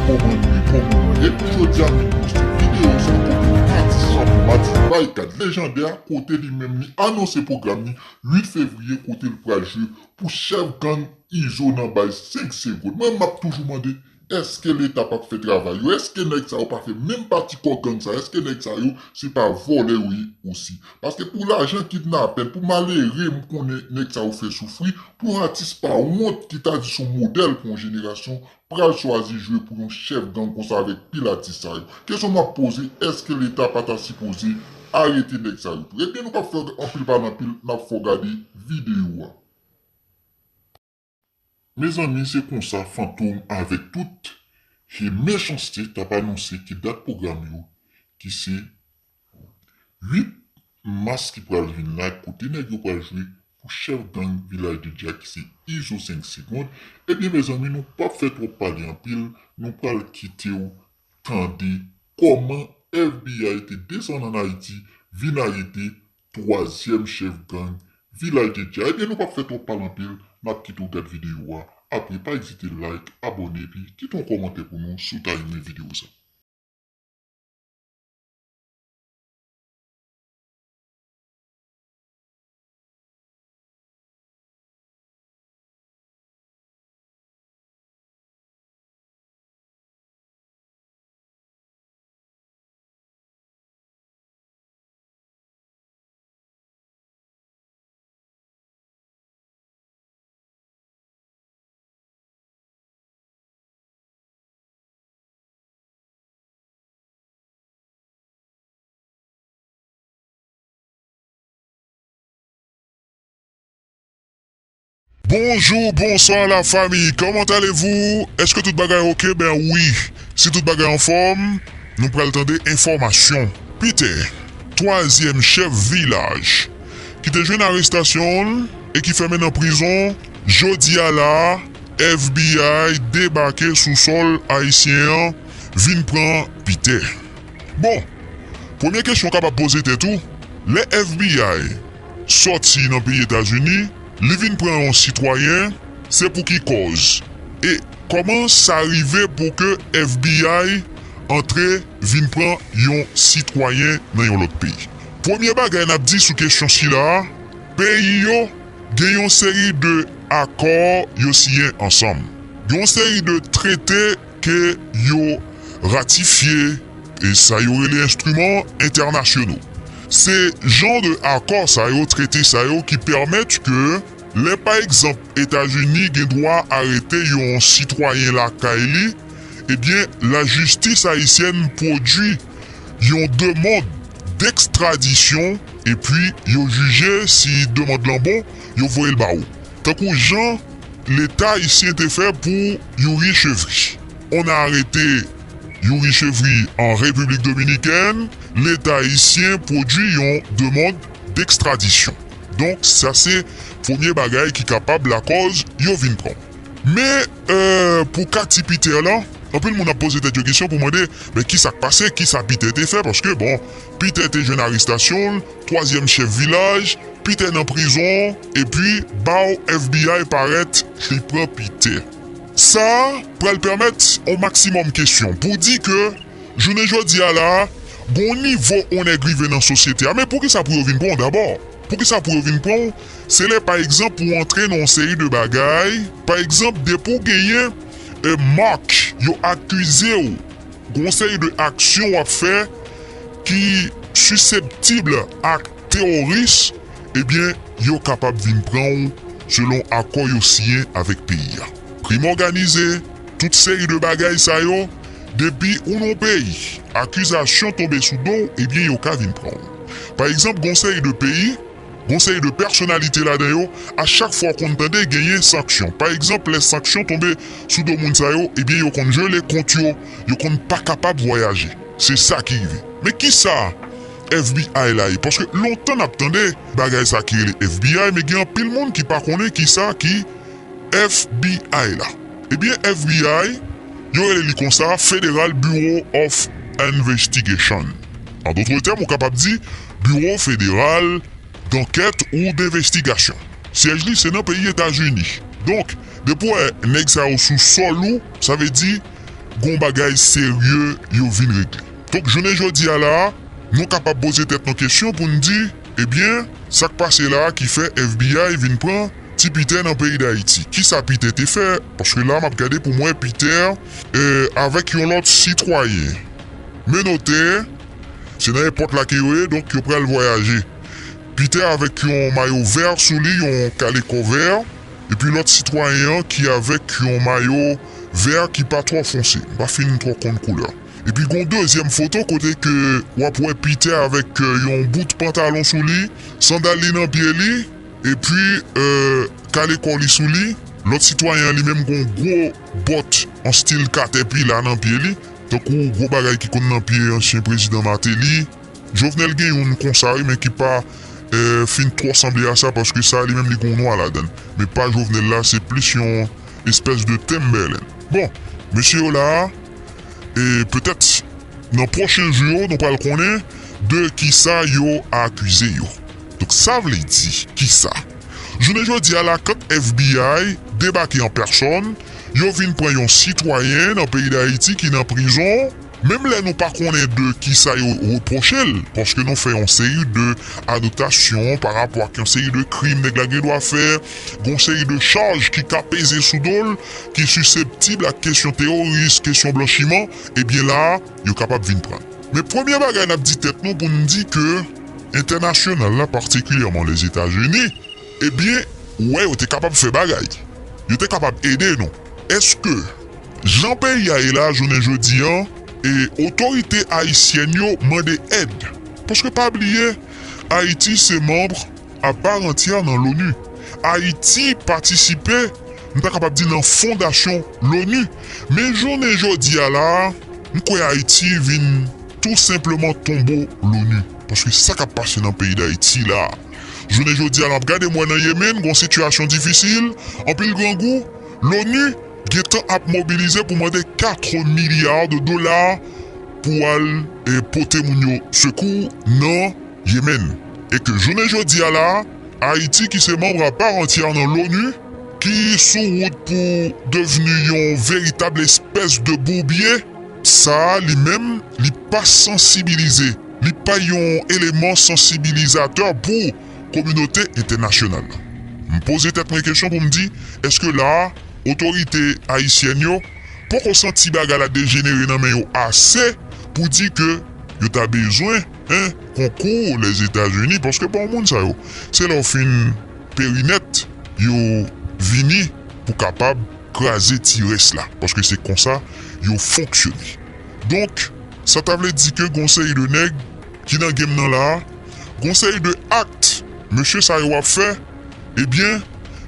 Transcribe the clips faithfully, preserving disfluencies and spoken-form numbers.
Kòman nou ye, kòman nou ye? Epi jodi a, nou poste videyo sa pou atis chanpyon, atis Baykat lejandè a, kote li menm li anonse pwogram li uit fevriye, kote l pral jwe pou chèf gang Izo nan baz senk segonn. Mwen, m ap toujou mande, èske Leta p ap fè travay yo? Èske nèg sa yo pa fè menm pati kò gang sa? Èske nèg sa yo se pa vòlè yo ye osi? Paske pou lajan kidnapè, pou malere m konnen nèg sa yo fè soufri, pou yon atis pa wont ki ta di se yon modèl pou yon jenerasyon, pral chwazi jwe pou yon chèf gang konsa avèk pil atis sa yo. Kesyon m ap poze, èske Leta pa ta sipoze arete nèg sa yo tou? Ebyen, nou p ap fè anpil pale anpil, n ap fè w gade videyo a. Mezanmi, se konsa Fantom avèk tout e mechanste t ap anonse ke dat pwogram yo, ki se uit mas ki pral vin la, kote nèg yo pral jwe pou chèf gang Vilaj de Dja ki se Izo senk segonn. Ebyen, mezanmi, nou p ap fè twòp pale anpil, nou pral kite w tande kòman F B I te desann ann Ayiti, vin arete twazyèm chèf gang Vilaj de Dja. Ebyen, nou p ap fè twòp pale anpil, n ap kite w gad videyo a. Apre, pa ezite like, abòne, epi kite yon kòmantè pou nou si w ta renmen videyo sa. Bonjou, bonswa lafanmi, comment allez-vous? Èske tout bagay oke? Ben wi, si tout bagay anfòm, nou pral tande enfòmasyon. Piter, twazyèm chèf Vilaj, ki te jwenn arestasyon l e ki fèmen nan prizon, jodi a la a, F B I debake sou sòl ayisyen an, vin pran Piter. Bon, premye kesyon w kapab poze tèt ou, lè F B I sòti nan peyi Etazini, li vin pran yon sitwayen, se pou ki kòz? E kòman sa rive pou ke F B I antre vin pran yon sitwayen nan yon lòt peyi? Premye bagay n ap di sou kesyon sila a, peyi yo gen yon seri de akò yo siyen ansanm. Gen yon seri de trete ke yo ratifye, e sa yo rele enstriman entènasyonal. Se jan de akò sa yo, trete sa yo ki pèmèt ke lè, pa egzanp, Etazini gen dwa arete yon sitwayen lakay li, ebyen, lajistis ayisyèn pwodui yon demann dekstradisyon, epi yo jije si demann lan bon, yo voye l ba ou. Tankou jan Leta ayisyen te fè pou Youri Chevry. On a arrêté Youri Chevry en République Dominicaine, Leta ayisyen pwodui yon demann dekstradisyon. Donk, sa se premye bagay ki kapab lakòz yo vin pran w. Men, euh, pou ka ti Piter la, anpil moun ap poze tèt yo kesyon pou mande, men ki sa k pase, ki sa Piter te fè? Paske, bon, Piter te jwenn arestasyon l, twazyèm chèf Vilaj, Piter nan prizon, epi, baw, F B I parèt, li pran Piter. Sa a pral pèmèt on maksimòm kesyon pou di ke, jounen jodi a la a, gon nivo on nèg rive nan sosyete a. Men poukisa pou yo vin pran w dabò? Poukisa pou yo vin pran w? Se lè, pa egzanp, ou antre nan yon seri de bagay. Pa egzanp, depi w genyen, e, mak, yo akize w, gon seri de aksyon w ap fè ki siseptib ak teworis, ebyen, yo kapab vin pran w selon akò yo siyen avèk peyi a. Krim òganize, tout seri de bagay sa yo, depi ou nan peyi, akizasyon tonbe sou do w, ebyen, yo ka vin pran w. Pa egzanp, gon seri de peyi, gon seri de pèsonalite ladan yo, a chak fwa w konn tande genyen sanksyon. Pa egzanp, lè sanksyon tonbe sou do moun sa yo, ebyen, yo konn jele kont yo, yo konn pa kapab vwayaje. Se sa ki rive. Men kisa F B I la ye? Paske lontan n ap tande bagay sa ki rele F B I, men gen anpil moun ki pa konnen kisa ki F B I la. Ebyen, F B I, yo rele li konsa, Federal Bureau of Investigation. An dotre tèm, ou kapab di Biwo Federal Dankèt ou Denvestigasyon. Syèj li se nan peyi Etazini. Donk, depi w wè nèg sa yo sou sòl ou, sa vle di gon bagay serye yo vin regle. Donk, jounen jodi a la, nou kapab poze tèt nou kesyon pou n di, ebyen, sa k pase la a ki fè F B I vin pran ti Peter nan peyi Dayiti? Kisa Peter te fè? Paske la, m ap gade pou m wè Peter, eh, avèk yon lòt sitwayen. Menotè, se nan èpòt la ke yo ye, donk yo pral vwayaje. Peter avèk yon mayo vè sou li, yon kale kò vè, epi lòt sitwayen an ki avèk yon mayo vè ki pa twò fonse. M pa fin twò konn koulè. Epi gon dezyèm foto kote ke w ap wè Peter avèk, eh, yon bout pantalon sou li, sandal li nan pye li, epi, eh, kale kò li sou li. Lòt sitwayen an li menm gon gwo bòt an stil katèpila nan pye li, tankou gwo bagay ki konn nan pye ansyen prezidan Martelly. Jovenel gen youn konsa, wi, men ki pa, eh, fin twò sanble a sa, paske sa, li menm, li gon nwa ladan l. Men pa Jovenel la, se plis yon espès de Timberland. Bon, mesye yo la a, e petèt, nan pwochen jou yo, nou pral konnen de kisa yo akize yo. Donk, sa vle di kisa? Jounen jodi a la, quand F B I debake an pèsòn, yo vin pran yon sitwayen nan peyi Dayiti ki nan prizon, menm lè nou pa konnen de kisa yo repwoche l, paske nou fè yon seri de anotasyon pa rapò ak yon seri de krim nèg la gen dwa fè, gon seri de chaj ki ka peze sou do l, ki siseptib ak kesyon teworis, kesyon blanchiman, ebyen la a, yo kapab vin pran. Men premye bagay n ap di tèt nou pou n di ke entènasyonal la, patikilyèman Lèzetazini, ebyen, ou wè, yo te kapab fè bagay. Yo te kapab ede nou. Èske jan peyi a ye la, jounen jodi an, e otorite ayisyèn yo mande èd? Paske pa bliye, Ayiti se manm a pa antyè nan l'ONU. Ayiti patisipe, m ta kapab di, nan fondasyon l'ONU. Men jounen jodi a la, m kwè Ayiti vin tou senpleman tonbo l'ONU. Paske sa k ap pase nan peyi Dayiti la. Jounen jodi a, n ap gade, m wè nan Yemen, gon sitiyasyon difisil, anpil grangou, l'ONU gentan ap mobilize pou mande kat milya de dola pou al, e, pote moun yo sekou nan Yemen. E ke jounen jodi a la, Ayiti, ki se manm a pa antyè nan l'ONU, ki sou wout pou devni yon veritab espès de boubye, sa a, li menm, li pa sansibilize. Li pa yon eleman sansibilizatè pou kominote entènasyonal la. M poze tèt mwen kesyon pou m di, èske la a, otorite ayisyèn yo poko santi bagay la dejenere nan men yo ase pou di ke yo ta bezwen, en, konkou Lèzetazini, paske bon, moun sa yo, se lè w fin peri nèt, yo vini pou kapab kraze ti rès la, paske se konsa yo fonksyone. Donk, sa ta vle di ke gon seri de nèg ki nan game nan la a, gon seri de akt mesye sa yo ap fè, ebyen,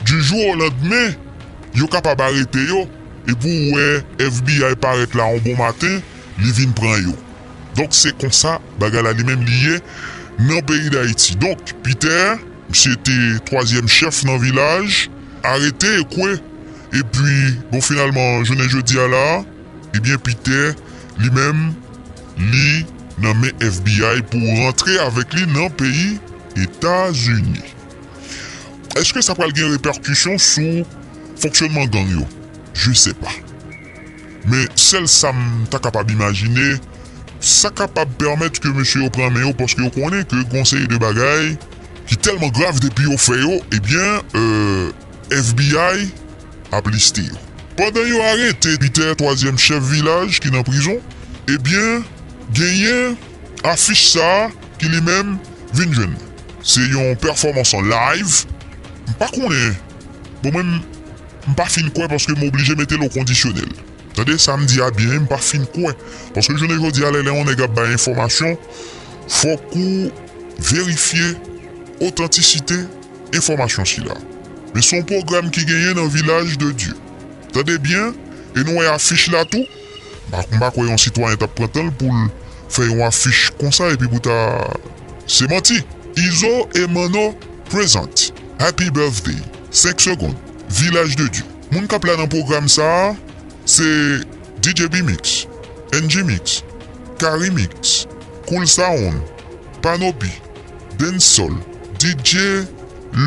du jour au lendemain, yo kapab arete yo, epi w wè F B I parèt la yon bon maten, li vin pran yo. Donk, se konsa bagay la li menm li ye nan peyi Dayiti. Donk, Peter, misye te twazyèm chèf nan vilaj, arete, ekwe, epi, bon, finalman, jounen jodi a la, ebyen, Peter, li menm, li nan men F B I pou rantre avèk li nan peyi Etazini. Èske sa pral gen repèkisyon sou fonksyònman gang yo? Je sais pas. Men sèl sa m ta kapab imajine, sa kapab pèmèt ke mesye yo pran men yo, paske yo konnen ke gon seri de bagay ki tèlman grav, depi yo fè yo, ebyen, euh, F B I ap liste yo. Pandan yo arete Peter, twazyèm chèf vilaj ki nan prizon, ebyen, genyen afich sa a ki li menm vin jwenn. Se yon pèfòmans an live. M pa konnen. Bon, mwen, m, m pa fin kwè paske m oblije mete l o kondisyonèl. Tande, sa m di a byen, m pa fin kwè. Paske jounen jodi a, lè, lè yon nèg ap bay enfòmasyon, fòk ou verifye otantisite enfòmasyon sila. Men se yon pwogram ki genyen nan Vilaj de Dye. Tande byen, e nou wè afich la tou. M pa, m pa kwè yon sitwayen t ap pran tan l pou l fè yon afich konsa epi pou ta, se manti. Izo e Manno present Happy Birthday, senk segonn, Vilaj de Dye. Moun k ap la nan pwogram sa a, se D J B-Mix, N G-Mix, Carry-Mix, Cool Sound, Panopi, Dancehall, D J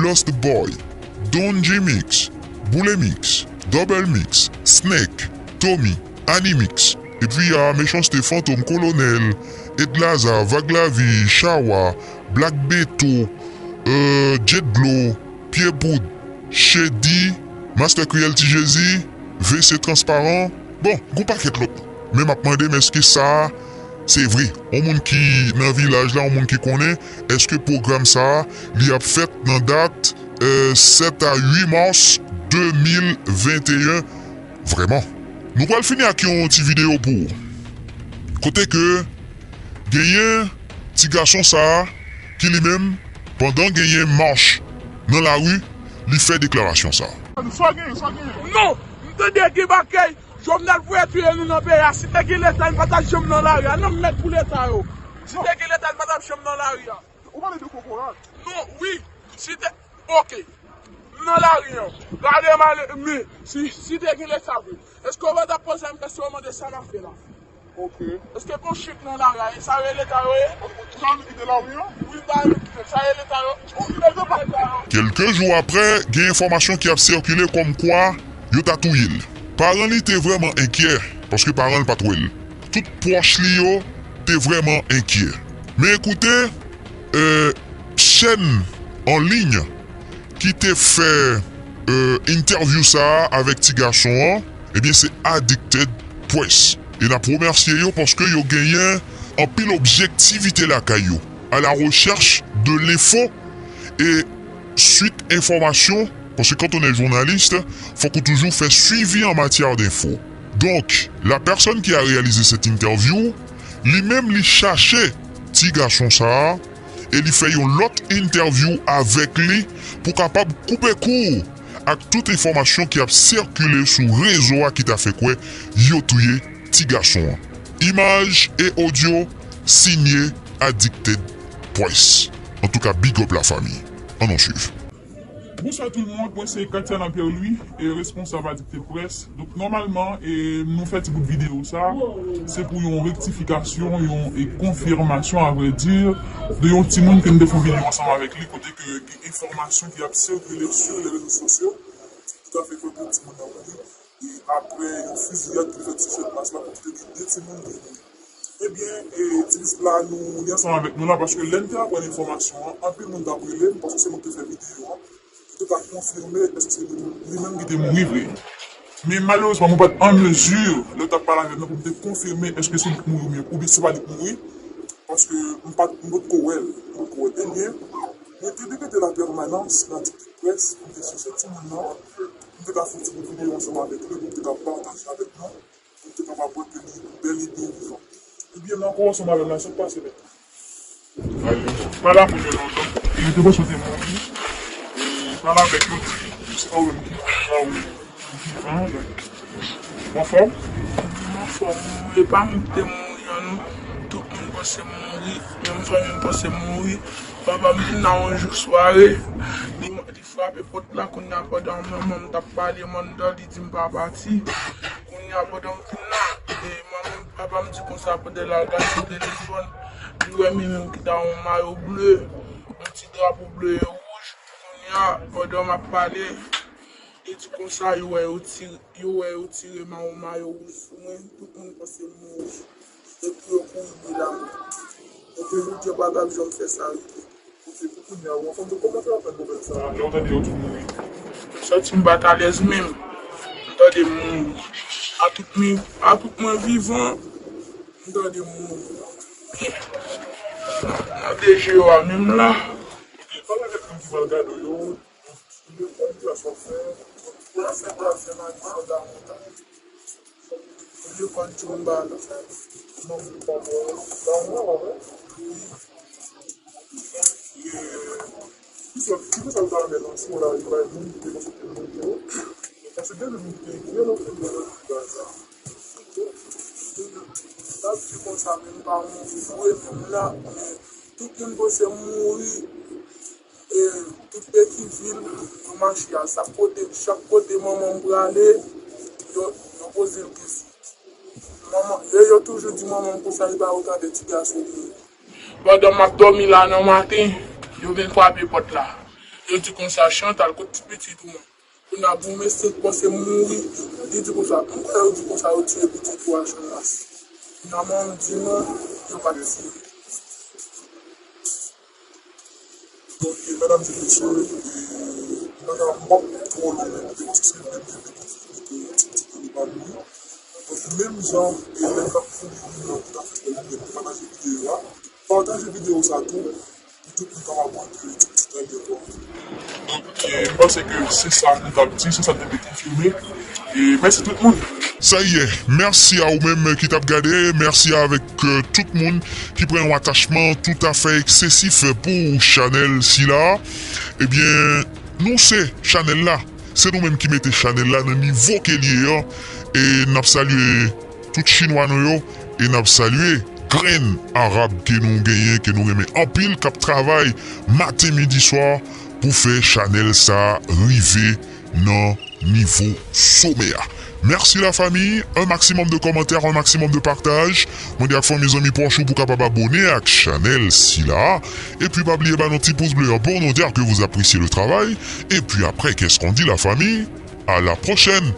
Lost Boy, Don G-Mix, Boule Mix, Double Mix, Snake, Tommy, Animix, Epi a Mechanste, Fantom, Kolonèl, Edlaza, Vag Lavi, Chawa, Black Beto, euh, Jet Dlo, Pye Poud, Shady, Master Kriyèl, Ti Jezi, V C Transparan. Bon, gon pakèt lòt. Men m ap mande m èske sa a se vre. Yon moun ki nan vilaj la, yon moun ki konnen, èske pwogram sa a, li ap fèt nan dat, euh, sèt a uit mas de mil venteyen? Vrèman. Nou pral fini ak yon ti videyo pou ou. Kote ke genyen ti gason sa a ki li menm, pandan genyen mach nan lari, li fè deklarasyon sa a. Sa gen, sa gen. Non, m tande gen bagay, Jovenel voye touye nou nan peyi a. Si te gen Leta, n pa t ap janm nan lari a. Non, m mèt pou Leta yo. Si te gen Leta, n pa t ap janm nan lari a. Ou pale de kokorat? Non, wi. Si te, oke. M nan lari an. Gade male, men, si, si te gen Leta vre, èske w pa t ap poze m kesyon, mande sa m ap fè la? Oke. Èske gon chik nan lari a? E sa yo Leta yo ye? Ou ta anvi kite lari an? Wi, m ta anvi kite. Sa yo Leta yo? Oke, Leta yo. Kèlke jou apre, gen enfòmasyon ki ap sikile kòmkwa yo ta touye l. Paran li te vrèman enkyè, paske paran l pa t wè l. Tout pwòch li yo te vrèman enkyè. Men ekoute, euh, chèn an liy ki te fè, euh, entèvyou sa a avèk ti gason an, ebyen, se Addicted Press. E n ap remèsye yo paske yo genyen anpil objektivite lakay yo, à la recherche de l'info et suite enfòmasyon, paske quand on est journaliste, fòk ou toujou fè swivi an matyè denfo. Donc, la personne qui a réalisé cette interview, li menm li chache ti gason sa a, e li fè yon lòt entèvyou avèk li pou kapab koupe kou ak tout enfòmasyon ki ap sikile sou rezo a ki ta fè kwè yo touye ti gason an. Imaj e odyo, sinye Addicted Press. Antouka, big up la fami. Ann nou swiv. Bonswa tout moun, mwen se Katiana Pierre Louis, e responsab Addicted Press. Donk, nòmalman, e, nou fè ti bout videyo sa, se pou yon rektifikasyon, yon, e, konfimasyon, a vrè di, de yon timoun ke n te fè yon videyo ansanm avèk li, kote ke gen enfòmasyon ki ap sikile sou le rezo sosyo, ki ta fè kwè ke timoun nan mouri. E apre yon fiziyad ki fèt sou Chèdmas la, kote te gen de timoun ki mouri. Ebyen, e, ti bis la, nou, li ansanm avèk nou la, paske lè n te aprann enfòmasyon an, anpil moun t ap rele m, paske se mwen ki te fè videyo an, pou te ka konfime èske se li menm ki te mouri vre. Men malerezman, mwen pa t an mezi, lè w t ap pale avè m nan, pou m te konfime èske se li ki mouri oubyen, oubyen se pa li ki mouri, paske m pa t, m potko wè l, m potko wè l. Ebyen, mwen te dekete la pèmanans nan Addicted Press, m te chèche timoun nan, m te ka fè yon ti bout videyo ansanm avèk li, pou m te ka pataje avèk nou, pou m te kapab wè ke li bèl e byen vivan. Ebyen, m ankò ansanm avè l la, sa k pase menm? Pale avèk yo lontan. Yo te panse w te mouri. E pale avèk yo, se pa ou menm ki mouri, ou vivan, donk, ou anfòm? Mwen anfòm, e pa mwen ki te mouri an non. Tout moun panse m mouri, menm fanmi m panse m mouri. Papa m vin la yon jou sware, li, li frape pòt la, kounye a pandan manman m t ap pale, m anndan, li di m pa pati. Kounye a pandan m vin la, e manman m, papa m di konsa pandan l al gade sou telefòn, li wè m menm ki ta yon mayo ble, yon ti drapo ble e wouj. Kounye a, pandan m ap pale, li di konsa, yo wè yo tire, yo wè yo tire mayo, mayo wouj sou mwen, tout moun panse m mouri. Epi yo kouri bri la. Epi yo di yo pa t ap janm fè sa rive. Epi pou kounye a, ou anfòm, kòman w fè aprann nouvèl sa a? Lè w tande yo di w mouri. M santi m pa t alèz menm. M tande m mouri. A tout mi, a tout mwen vivan, m tande m mouri. Nan de je yo a menm la. Pale avèk moun ki pral gade w yo. Lekòl ki klas w ap fè? Mwen ap fè twazyèm ane fondamantal. Lekòl Djoumba la. Manman w pa bon, pa bon, pa bon? Wi. E, ki sòt, ki mesaj ou ta renmen lanse w la, bay moun ki te panse ke moun yo? Paske gen de moun ki te ekri nan fèt de bagay sa. N ap di konsa, men m pa mouri vre, menm la, men tout moun panse m mouri. E tout Petivil, yo mache a chak kote, chak kote manman m prale, yo, yo poze l kesyon. Manman, e yo toujou di manman m konsa, li pa yo gade ti gason li ye. Pandan m ap dòmi la nan maten, yo vin frape pòt la. Yo di konsa, Chantal, kot ti pitit ou an? Kounye a, bon, mesye k panse m mouri, li di konsa, m kwè yo di konsa yo tiye pitit ou a Channmas. Finalman, di nou, yo pa t tiye. Donk, medam e mesye, e, mwen, m p ap twò lonmen videyo, paske se mwen menm ki mete yon ti videyo pa nou. Donk, menm jan, e, lè n ap fini, nou ta fè lè n pataje videyo a. Pataje videyo sa tou, pou tout moun kapab wè ke ti talè kwa. Donk, e, m panse ke se sa nou t ap di, se sa nou te vle konfime. E mèsi tout moun. Sa y è, mèsi a ou menm ki t ap gade, mèsi avèk, euh, tout moun ki pran yon atachman toutafè eksesif pou chanèl sila. Ebyen, nou se chanèl la. Se nou menm ki mete chanèl la nan nivo ke l ye an. E n ap salye tout chinwa nou yo. E n ap salye grenn arab ke nou genyen, ke nou renmen anpil, k ap travay maten, midi, swa pou fè chanèl sa rive nan nivo somè a. Mèsi la fami, un maximum de commentaires, un maximum de partage. Mande ak fanmi, zanmi, pwòch ou pou kapab abone ak chanèl sila. Epi pa bliye ba nou ti pous ble an pou nou dire que vous appréciez le travail. Epi après, qu'est-ce qu'on dit la famille? À la prochaine.